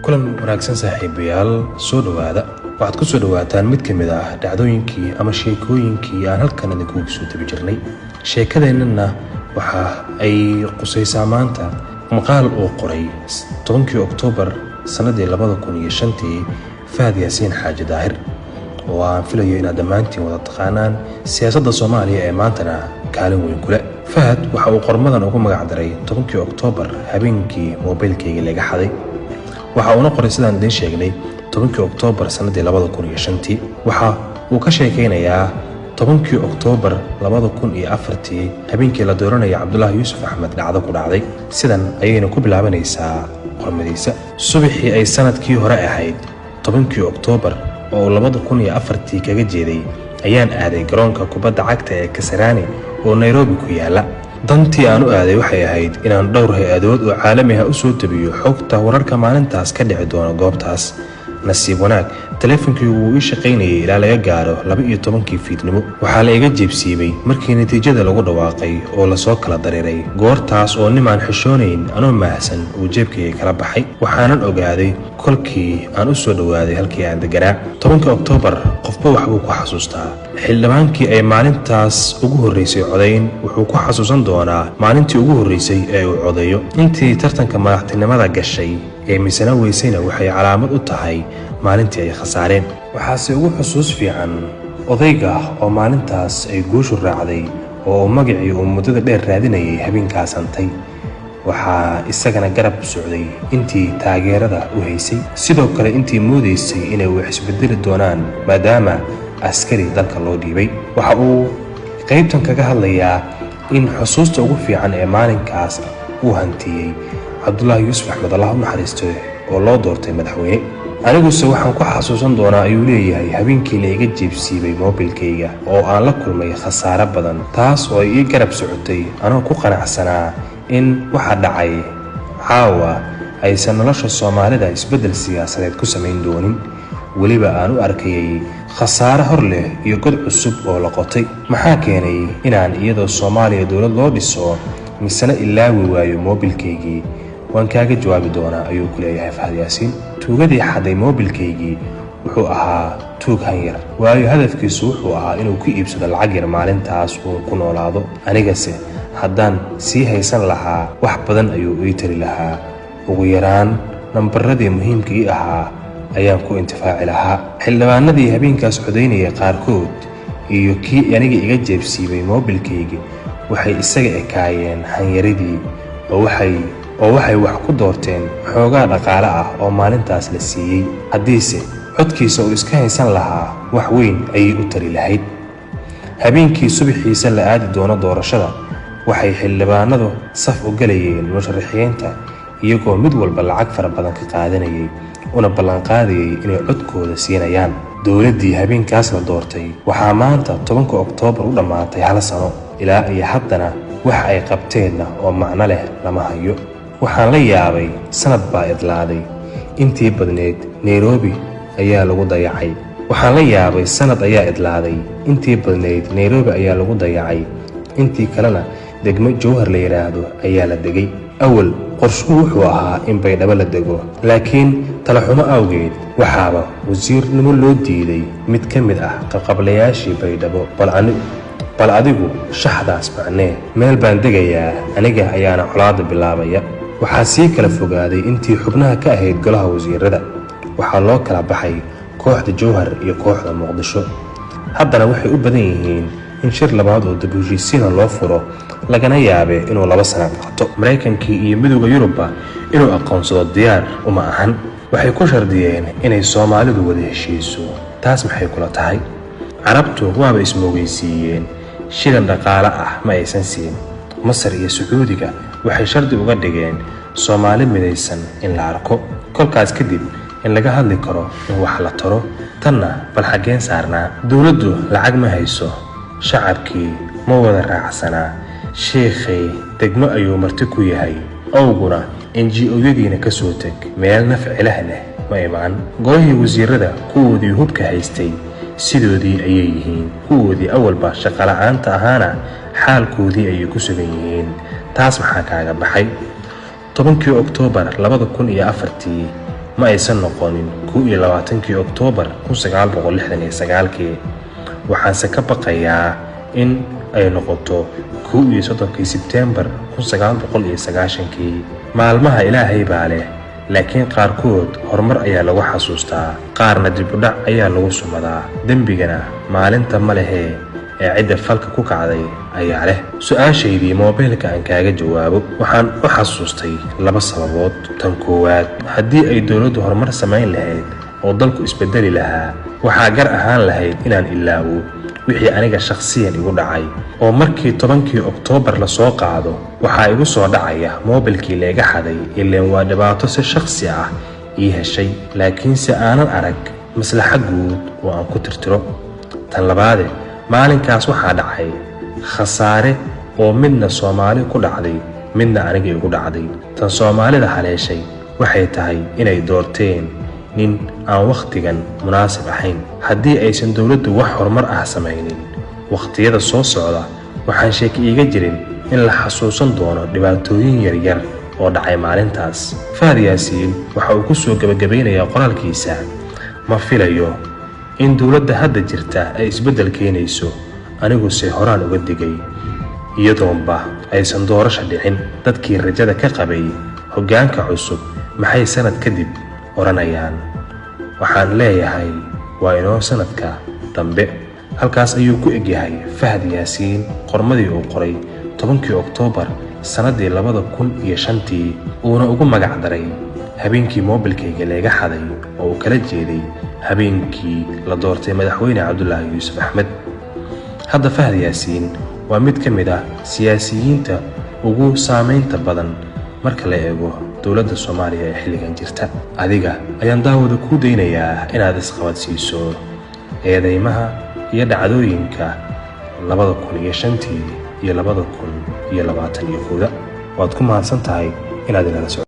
Kulan wanaagsan, saaxiibayaal, soo dhowaada. Waxaad ku soo dhowaataan mid ka mid ah dhacdooyinkii ama sheekooyinkii aan halkan idinkugu soo tabi jirnay. Sheekadeennana waxa ay qusaysaa maanta maqaal uu qoray 10-kii Oktoobar sannadii 2005-tii Fahad Yaasiin Xaaji Daahir, oo aan filayo inaad dhammaantiin wada taqaanaan, siyaasadda Soomaaliya ee maantana kaalin weyn ku leh. Fahad waxa uu qormadan ugu magacdaray 10-kii Oktoobar, habeenkii moobilkayga laga xaday. Waxa uuna qoray, sidaan idiin sheegnay, 10-kii Oktoobar sannadii 2005-tii. Waxa uu ka sheekaynayaa 10-kii Oktoobar 2004-tii, habeenkii la dooranaya Cabdulaahi Yuusuf Axmed, dhacdo ku dhacday. Sidan ayayna ku bilaabanaysaa qormadiisa: Subaxii ay sanadkii hore ahayd 10-kii Oktoobar oo uu 2004-tii kaga jeeday ayaan aaday garoonka kubadda cagta ee Kasarani oo Nairobi ku yaala. Dantii aan u aaday waxay ahayd inaan dhowr hay-adood oo caalami ah u soo tabiyo xogta wararka maalintaas ka dhici doona goobtaas. Nasiib wanaag, taleefonkaygu wuu ii shaqaynayay ilaa laga gaaro 12-kii fiidnimo. Waxaa la iga jeebsiibay markii natiijada lagu dhawaaqay oo lasoo kala dareeray, goortaas oo nimaan xishoonayn anoo maahsan uu jeebkayga kala baxay. Waxaanan ogaaday kolkii aan u soo dhowaaday halkii aan deganaa. 10-ka Oktoobar qofba waxbuu ku xasuustaa. Xildhibaankii ay maalintaas ugu horreysay codayn wuxuu ku xasuusan doonaa maalintii ugu horreysay ee uu codeeyo. Intii tartanka madaxtinimada gashay ee misana weysayna waxay calaamad u tahay maalintii ay khasaareen. Waxaase ugu xusuus fiican odayga oo maalintaas ay guushu raacday oo uu magacii uu muddada dheer raadinayay habeenkaas hantay. Waxaa isagana garab socday intii taageerada u haysay, sidoo kale intii moodaysay inay wax isbedeli doonaan maadaama askari dalka loo dhiibay. Waxa uu qaybtan kaga hadlayaa in xusuusta ugu fiican ee maalinkaas uu hantiyey Cabdulaahi Yuusuf Axmed, Allah u naxariisto, oo loo doortay madaxweyne. Aniguse waxaan ku xasuusan doonaa, ayuu leeyahay, habeenkii la iga jeebsiibay moobilkayga oo aan la kulmay khasaare badan, taas oo ay ii garab socotay anoo ku qanacsanaa in waxa dhacay caawa aysan nolosha Soomaalida isbeddel siyaasadeed ku samayn doonin. Weliba aan u arkayay khasaare hor leh iyo god cusub oo la qotay. Maxaa keenay inaan iyadoo Soomaaliya dowlad loo dhiso misena ilaawi waayo moobilkaygii? Waan kaaga jawaabi doonaa, ayuu ku leeyahay Fahad Yaasiin. Tuugadii xaday moobilkaygii wuxuu ahaa tuug hanyar, waayo hadafkiisu wuxuu ahaa inuu ku iibsado lacag yar maalintaas uu ku noolaado. Anigase haddaan sii haysan lahaa, wax badan ayuu ii tari lahaa. Ugu yaraan nambaradii muhiimka ii ahaa ayaan ku intifaaci lahaa. Xildhibaanadii habeenkaas codaynayay qaarkood iyo kii aniga iga jeebsiibay moobilkaygii waxay isaga ekaayeen hanyaridii oo waxay wax ku doorteen xoogaa dhaqaale ah oo maalintaas la siiyey. Haddiise codkiisa uu iska haysan lahaa, wax weyn ayay u tari lahayd. Habeenkii subaxiisa la aadi doono doorashada, waxay xildhibaanadu saf u galayeen musharaxiinta, iyagoo mid walba lacag fara badan ka qaadanayay una ballanqaadayay inay codkooda siinayaan. Dowladdii habeenkaas la doortay waxaa maanta 10-ka Oktoobar u dhammaatay hal sano. Ilaa iyo haddana wax ay qabteenna oo macno leh lama hayo. Waxaan la yaabay, sanad baa idlaaday, intii badneyd Nairobi ayaa lagu dayacay. Waxaan la yaabay, sanad ayaa idlaaday, intii badnayd Nairobi ayaa lagu dayacay, intii kalena degmo Jowhar la yidhaahdo ayaa la degay. Awal qorshuhu wuxuu ahaa in Baydhabo la dego, laakiin talaxumo awgeed waxaaba wasiirnimo loo diiday mid ka mid ah qaqablayaashii Baydhabo. Bal adigu shaxdaas macnee. Meel baan degayaa, aniga ayaana colaadda bilaabaya. Waxaa sii kala fogaaday intii xubnaha ka ahayd golaha wasiirada. Waxaa loo kala baxay kooxda Jowhar iyo kooxda Muqdisho. Haddana waxay u badan yihiin in shir labaad oo dib heshiisiina loo furo, lagana yaabe inuu 2 sano qaato. Maraykankii iyo Midowda Yurubba inuu aqoonsado diyaar uma ahan. Waxay ku shardiyeen inay Soomaalidu wada heshiiso. Taas maxay kula tahay? Carabtu waaba ismoogeysiiyeen, shilan dhaqaale ah ma aysan siin. Masar iyo Sacuudiga waxay shardi uga dhigeen Soomaali midaysan in la arko, kolkaas kadib in laga hadli karo in wax la taro. Tanna bal xaggeen saarnaa? Dowladdu lacag ma hayso, shacabkii ma wada raacsanaa, sheikhay degmo ayuu marti ku yahay, owguna NGO-yadiina ka soo teg, meel nafcilah leh ma imaan. Golihii wasiirada kuwoodii hubka haystay sidoodii ayay yihiin, kuwoodii awalba shaqola'aanta ahaana xaalkoodii ayay ku sugan yihiin. Taas maxaa kaaga baxay? 10-kii Oktoobar 2004-tii. Ma aysan noqonin 21-kii Oktoobar 1969-kii. Waxaanse ka baqayaa in ay noqoto 31-kii Sebteembar 1990-kii. Maalmaha Ilaahay baa leh, laakiin qaarkood horumar ayaa lagu xasuustaa, qaarna dib u dhac ayaa lagu sumadaa. Dembigana maalinta ma lehee ee cidda falka ku kacday ayaa leh. Su-aashaydii moobeelka aan kaaga jawaabo, waxaan u xasuustay laba sababood. Tan koowaad, haddii ay dowladdu horumar samayn lahayd oo dalku isbedeli lahaa, waxaa gar ahaan lahayd inaan ilaawo wixii aniga shakhsiyan igu dhacay, oo markii 10-kii Oktoobar lasoo qaado waxaa igu soo dhacaya moobilkii layga xaday, ileen waa dhibaato si shakhsi ah ii heshay, laakiinse aanan arag maslaxa guud oo aan ku tirtiro. Tan labaade, maalinkaas waxaa dhacay khasaare oo midna Soomaali ku dhacday, midna aniga igu dhacday. Tan Soomaalida haleeshay waxay tahay inay doorteen nin aan wakhtigan munaasib ahayn. Haddii aysan dowladdu wax horumar ah samaynin wakhtiyada soo socda, waxaan sheeki iiga jirin in la xasuusan doono dhibaatooyin yaryar oo dhacay maalintaas. Fahad Yaasiin waxa uu ku soo gebagabaynayaa qoraalkiisa: ma filayo in dowladda hadda jirta ay isbeddel keenayso, aniguse horaan uga digay iyadoonba aysan doorasha dhicin. Dadkii rajada ka qabay hoggaanka cusub maxay sanad kadib odhanayaan? Waxaan leeyahay, waa inoo sanadka dambe. Halkaas ayuu ku egyahay Fahad Yaasiin qormadii uu qoray 10-kii Oktoobar sannaddii 2005-tii, uuna ugu magac daray habeenkii moobilkayga leega xaday, oo uu kala jeeday habeenkii la doortay Madaxweyne Cabdulaahi Yuusuf Axmed. Hadda Fahad Yaasiin waa mid ka mid ah siyaasiyiinta ugu saamaynta badan marka la eego dowladda Soomaaliya ee xilligan jirta. Adiga ayaan daawada kuu daynayaa inaad isqabadsiiso eedeymaha iyo dhacdooyinka 2005-tii iyo 2021-da. Waad ku mahadsan tahay inaad inala socoto.